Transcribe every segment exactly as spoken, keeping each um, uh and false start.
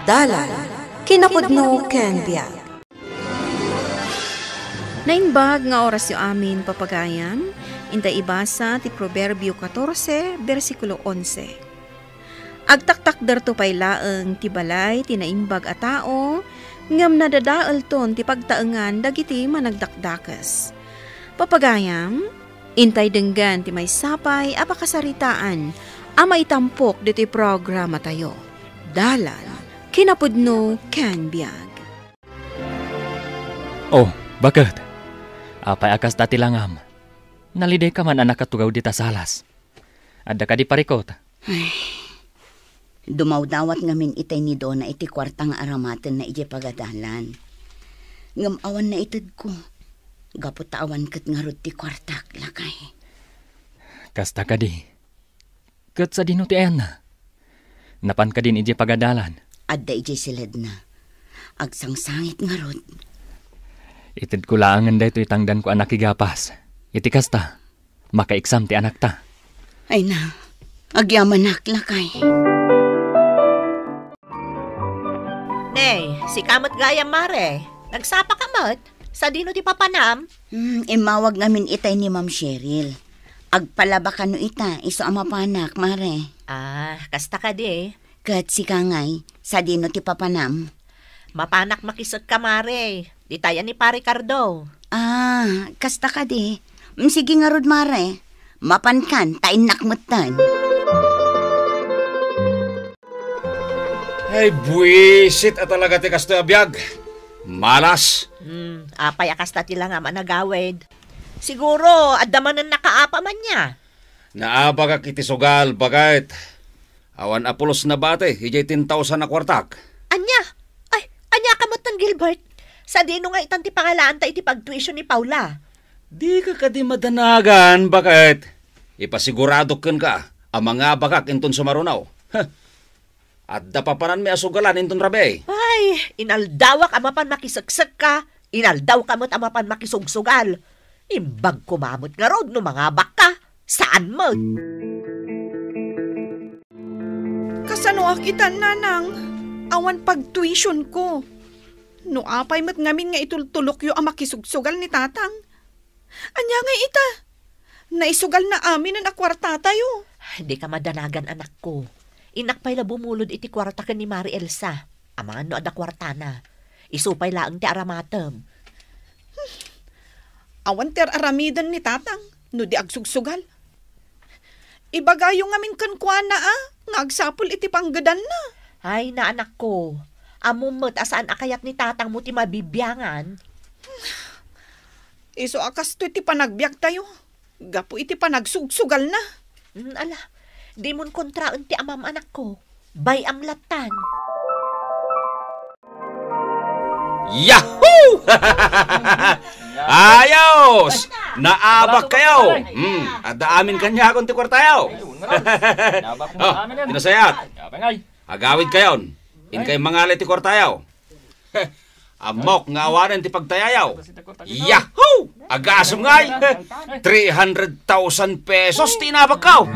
Dalan, kinapudno ken biag. Naimbag nga orasyo amin, papagayam, inta ibasa ti Proverbio katorse, bersikulo onse. Agtaktakderto pay laeng ti balay ti naimbag a tao, ngem nadadaelton ti pagtaengan dagiti managdakdakes. Papagayam, intay denggen ti maysa pay a pakasaritaan a maitampok ditoy programatayo. Dalan, kinapudno ken biag. Oh, baket? Apay a kasta ti langam? Nalidayka man a nakatugaw dita salas. Adda kadi parikot? Ay, dumawdawat ngamin itay ni Dona iti kuarta nga aramatenna idiay pagadalan. Ngem awan naitedko. Gapu ta awan ket ngarud ti kuartak, lakay. Kasta kadi. Ket sadino ti ayanna? Napan kadin idiay pagadalan? Adda idiay siledna. Agsangsangit ngarud. Itedko laengen daytoy tangdanko a nakigapas. Iti kasta, makaeksam ti anakta. Ay na, agyamanak, lakay. Nay, sika met gayam, mare. Nagsapa ka met? Sadino ti papanam? Hmm, immawag ngamin itay ni Ma'am Cheryl. Agpalaba kano ita, isu a mapanak, mare. Ah, kasta kadi. Ket sika ngay, sadino ti papanam? Mapanak makisekka, mare. Ditayan ni Pare Cardo. Ah, kasta kadi. Mm, sige ngarud, mare. Mapankan, ta innak metten. Ay, buisit a talaga ti kastoy a biag. Malas. Hmm, apay a kasta ti langam a nagawid? Siguro, adda manen nakaapa man niya. Naabakak iti sugal, baket. Awan a pulos nabati, idiay ten thousand a kuartak. Ania? Ay, ania ka metten, Gilbert? Sadino nga itan ti pangalaanta iti pagtuition ni Paula? Dika kadi madanagan, baket. Ipasiguradok kenka a mangabakak inton sumaruno. Huh. Adda papananmi a sugalan inton rabii. Ay, inaldawak a mapan makiseksekka, inaldawka met a mapan makisugsugal. Imbag koma met ngarud no mangabakka, saan met. Kasanoak itan, nanang? Awan pagtuitionko. No apay met ngamin nga itultulokyo a makisugsugal ni tatang, ania ngay ita? Naisugalna aminen a kuartatayo. Dika madanagan, anakko. Innak pay la bumulod iti kuarta ken ni Mari Elsa. Amangan no adda kuartana. Isu pay laeng ti aramatem. Awan ti ar-aramiden ni tatang no di agsugsugal. Ibagayo ngamin kenkuana a nga agsapul iti panggedanna. Ay, na, anakko. Ammom met a saan a kayat ni tatangmo ti mabibiangan. Isu a kastoy ti panagbiagtayo gapu iti panagsugsugalna. Mm, ala, dimon kontraen ti amam, anakko. Bay-am lattan. Yahoo! Ayos! Naabak kayo! Hmm, adda amin kaniakon ti kuartayo. Oh, tinasayat. Agawid kayon. Inkay mangala ti kuartayo. Ammok nga awanen ti pagtayayaw. Yahoo! Agasem ngay! Three hundred thousand pesos ti inabak ko!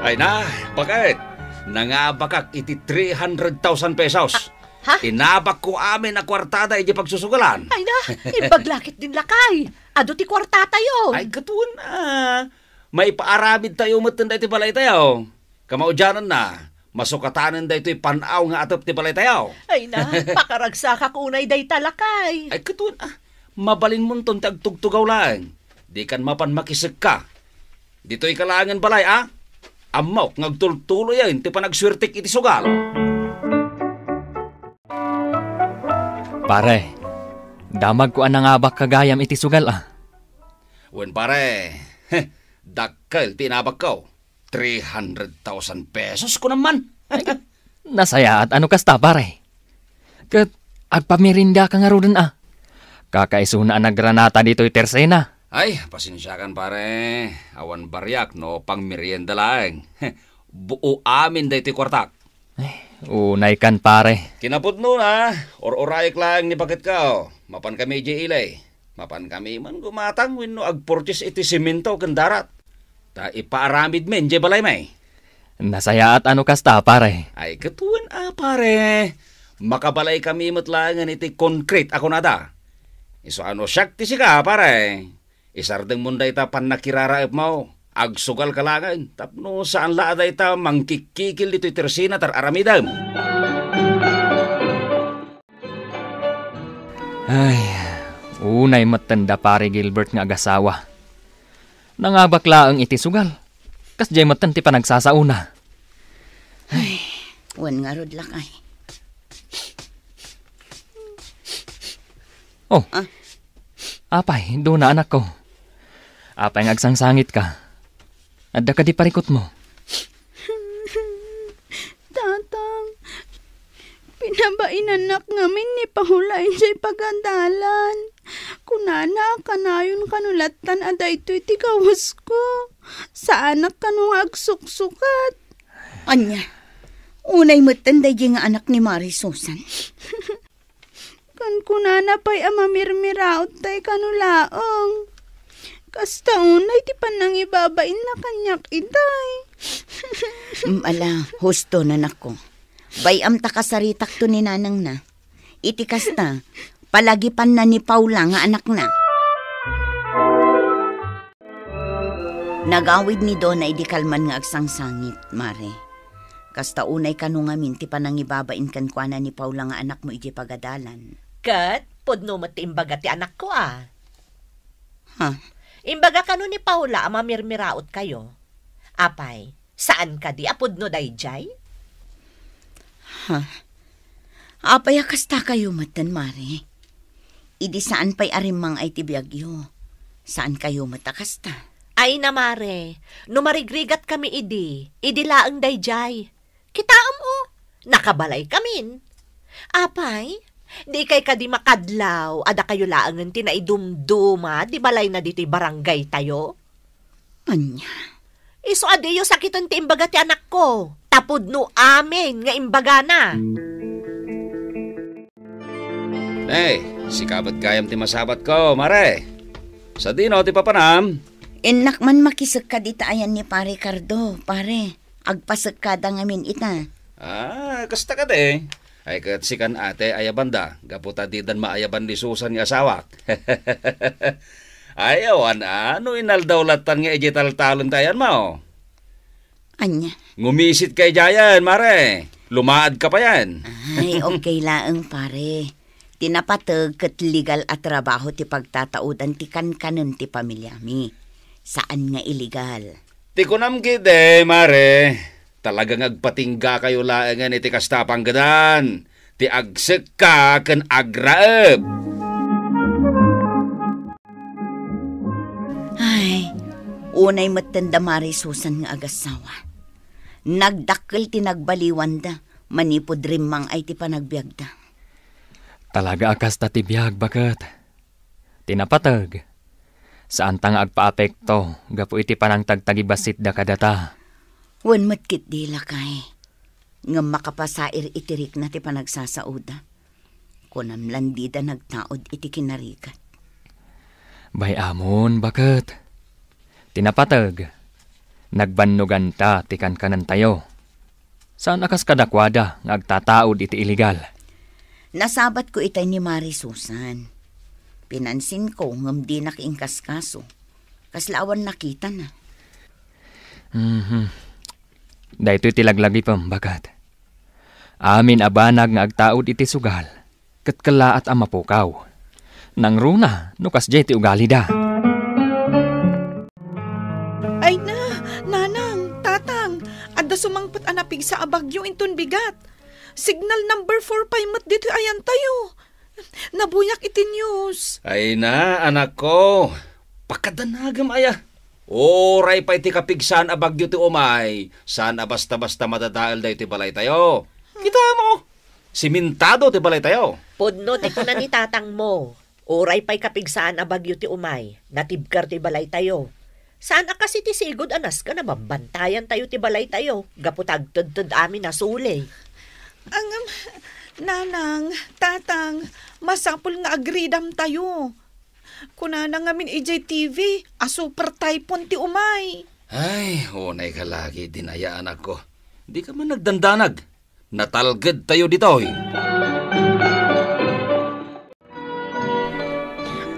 Ay na, baket? Nangabakak iti three hundred thousand pesos. Ha? Inabak ko amin a kuartada iti pagsusugalan. Ay na, imbag la ketdin, lakay. Adu ti kuartatayo. Ay, katuen a. Maipaaramid tayo met daytoy balay tayo. Kamaudiananna, masukatanen daytoy pan-aw nga atep ti balay tayo. Ay na, pakaragsakak unay dayta, lakay. Ay, katuen a. Mabalinmonton ti agtugtugaw laeng. Dikan mapan makisekka. Ditoy ka laengen balay, a? Ammok nga agtultuloyen ti panagsuertek iti sugal. Pare, damagko a nangabakka gayam iti sugal, a. Wen, pare, dakkel ti inabakko. Three hundred thousand pesos, kunam man. Nasayaat a no kasta, pare. Ket agpameriendaka ngaruden, a. Kakaisuna a nagranata ditoy tersena. Ay, pasensiakan, pare. Awan bariak no pangmerienda laeng. Buo amin daytoy kuartak. Ay, unaykan, pare. Kinapudnona, or-orayek laeng ni baketko. Mapan kami idiay ili. Mapan kami man gumatang wenno agpurchase iti semento ken darat. Ta ipaaramidmi idiay balaymi. Nasayaat a no kasta, pare. Ay, ket wen a, pare. Makabalaykami met laengen iti konkrit a kunada. Isu a no siak ti sika, pare. Isardengmon dayta pannakiraraepmo. Agsugalka laengen tapno saan la a dayta mangkikkikil ditoy tersina ti ar-aramidem. Ay, unay metten da Pare Gilbert nga agasawa. Nangabak laeng iti sugal. Kasdiay metten ti panagsasaona. Ay, wen ngarud, lakay. Oh. Ah? Apay, Dona, anakko. Apay nga agsangsangitka? Adda kadi parikutmo? Tatang, pinabainannak ngamin ni Paula idiay pagadalan. Kunana a kanayon kano lattan a daytoy ti gawasko. Saanak kano nga agsuksukat. Ania, unay metten daydiay nga anak ni Mari Susan. Kunkunana pay a mamirmiraot tay kano laeng. Kasta unay ti pannangibabainna kaniak itay. Mm, ala, husto, nanakko. Bay-am ta kasaritakto ni nanangna. Iti kasta, palagipanna ni Paula nga anakna. Nagawid ni Dona idi kalman nga agsangsangit, Mare. Kasta unay kano ngamin ti panangibabain kenkuana ni Paula nga anakmo idiay pagadalan. Ket pudno met ti imbaga ti anakko a. Ha? Imbaga kano ni Paula a mamirmiraot kayo. Apay, saan kadi a pudno daydiay? Ha? Apay a kasta kayo metten, Mare? Idi saan pay a rimmang ay ti biagyo, saan kayo met a kasta? Ay na, Mare, no marigrigat kami idi, idi laeng daydiay. Kitaem, o, nakabalay kamin. Apay, di kay kadi makadlaw a dakayo laengen ti naidumduma di balayna ditoy barangay tayo? Ania? Isu a diyo sakiten ti imbaga ti anakko, ta pudno amin nga imbagana. Hey, sika met gayam ti masabatko, Mare. Sadino ti papanam? Innak man makisekka dita ayan ni Pare Cardo, pare. Agpasekkada ngamin ita. Ah, kasta kadi. Ay, ket sikan, ate, ayabanda, gapu ta didan maayaban ni Susan nga asawak. Ay, awan a, no inaldaw lattan nga idiay taltalon ti ayanmo. Ania? Ngumisit ka idiayen, Mare. Lumaad ka payen. Ay, okay laeng, pare. Ti napateg ket legal a trabaho ti pagtataudan ti kankanen ti pamiliami. Saan nga illegal. Ti kunam ketdi, Mare, talaga nga agpatingga kayo laengen iti kasta a panggedan, ti agsekka ken agraep. Ay, unay metten da Mare Susan nga agassawa. Nagdakkel ti nagbaliwanda manipud rimmang ay ti panagbiagda. Talaga a kasta ti biag, baket. Ti napateg, saanta nga agpaapekto gapu iti panangtagtagibasitda kadata. Wen met ketdi, lakay, ngem makapasair iti rikna ti panagsasaoda. Kunam lan dida nagtaud iti kinarigat. Bay-amon, baket. Ti napateg, nagbannoganta ti kankanentayo. Saan a kas kadakuada nga agtataud iti illegal. Nasabatko itay ni Mari Susan. Pinansinko ngem dinak inkaskaso. Kasla awan nakitana. Mhm. Daytoy ti laglagipem, baket. Amin a banag nga agtaud iti sugal, ket kellaat a mapukaw. Nangruna no kasdiay ti ugalida. Ay na, nanang, tatang, adda sumangpet a napigsa a bagyo inton bigat. Signal number four pay met ditoy ayantayo. Nabuyak iti news. Ay na, anakko. Pakadanagem aya. Uray pay ti kapigsaan a bagyo ti umay, saan a basta-basta madadael daytoy balaytayo. Kitam, simintado ti balaytayo. Pudno ti kuna ni tatangmo. Uray pay kapigsaan a bagyo ti umay, natibker ti balaytayo. Saan a kas iti sigud a nasken a bambantayantayo ti balaytayo gapu ta agtedted amin a suli. Ngem, nanang, tatang, masapul nga agridamtayo. Kunana ngamin idiay T V a super typhoon ti umay. Ay, unay ka lagi dinaya, anakko. Di ka man nagdandanag. Natalged tayo ditoy.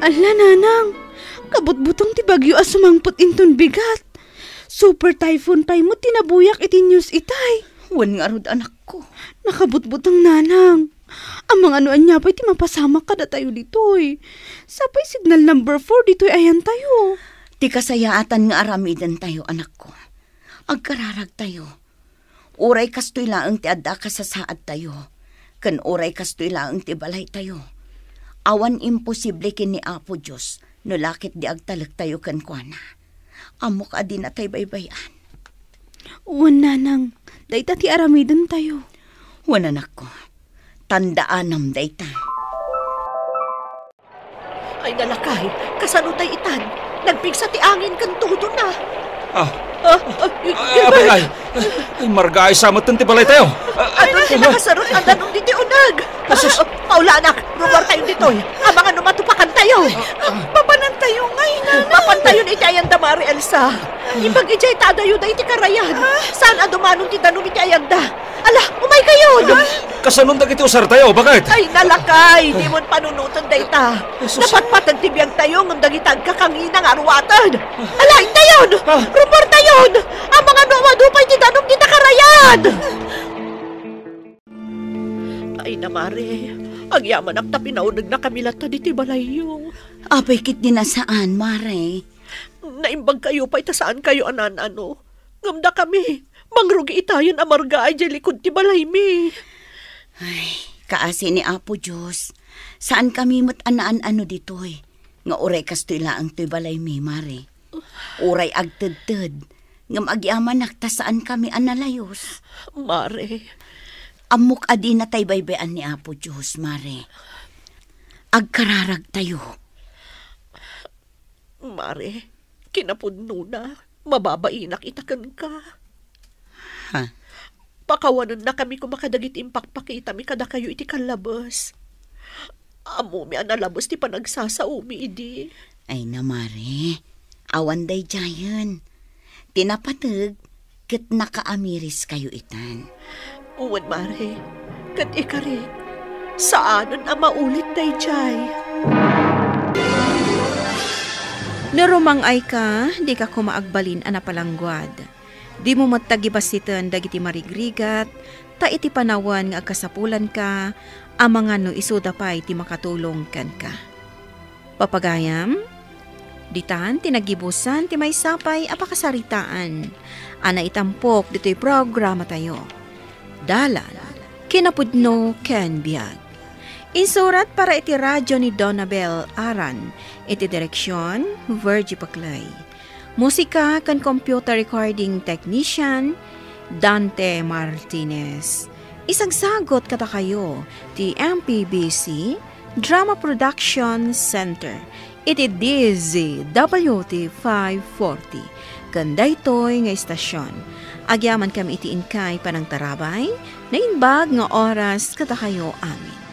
Alla, nanang, kabutbuteng ti bagyo a sumangpet inton bigat. Super typhoon pay met ti nabuyak iti news itay. Wen ngarud, anakko. Nakabutbuteng, nanang. Amangan no ania pay ti mapasamak kadatayo ditoy. Sapay signal number four ditoy ayantayo. Ti kasayaatan nga aramidentayo, anakko. Agkararagtayo. Uray kastoy laeng ti adda a kasasaadtayo, ken uray kastoy laeng ti balaytayo, awan imposible ken ni Apo Dios no la ket di agtalektayo kenkuana. Ammok a dinatay baybay-an. Wen, nanang, dayta ti aramidentayo. Wen, anakko, tandaanam dayta. Ay, nalakay, kasano tay itan? Nagpigsa ti angin ken tudona. Ah. Ah, ah, Ay, Gilbert! Apay, ay, ay, margaay sa met ti balaytayo. Ah, Ay, ah, nakasarutan danum ditoy uneg. Ah, sus. Ah, paulanak, rummuartayon ditoy. Amangan no matupakantayo. Ah, ah. Mapanantayo ngay, nanang. Mapantayon iti ayanda, Mare Elsa. Imbag idiay ta adayo dagiti karayan. Saan a dumanon ti danum iti ayanda. Ala, umaykayon! Ah? Kasanon dagiti usartayo, baket? Ay, nalakay! Dimon panunoten dayta. Jesus. Napatpateg ti biagtayo ngem dagita agkakangina nga aruaten. Ala, intayon! Ah. Rummuartayon! Amangan no adu pay ti danum dita karayan! Ay, na, Mare, agyamanak ta pinaunegnakami latta ditoy balayyo. Apay ketdi a saan, Mare? Naimbagkayo pay ta saankayo a naan-ano. Ngem dakami, mangrugi itayon a margaay diay likud ti balaymi. Ay, kaasi ni Apo Dios, saankami met a naan-ano ditoy, nga uray kastoy laeng toy balaymi, Mare. Uray agtedted, ngem agyamanak ta saankami a nalayos. Mare. Ammok a dinatay baybay-an ni Apo Dios, Mare. Agkararagtayo. Mare, kinapudnona, mababainak ita kenka. Ha? Pakawanennakami koma kadagiti impakpakitami kadakayo iti kallabes. Ammomi a nalabes ti panagsasaomi idi. Ay na, Mare, awan daydiayen. Ti napateg, ket nakaamiriskayo itan. Wen, Mare, ket ikarik, saanen a maulit daydiay. No rumang-ayka, dika koma agbalin a napalangguad. Dimo met tagibasiten dagiti marigrigat, ta iti panawen nga agkasapulanka, amangan no isuda pay ti makatulong kenka. Papagayam, ditan ti naggibusan ti maysa pay a pakasaritaan a naitampok ditoy programatayo, Dalan, Kinapudno ken Biag. Insurat para iti radio ni Donabel Aran, iti direksion, Virgie Paclay. Musika ken computer recording technician, Dante Martinez. Isagsagot kadakayo ti M P B C Drama Production Center iti D Z W T five forty. Ken daytoy nga istasyon, agyamankami iti inkay panangtarabay, naimbag nga oras kadakayo amin.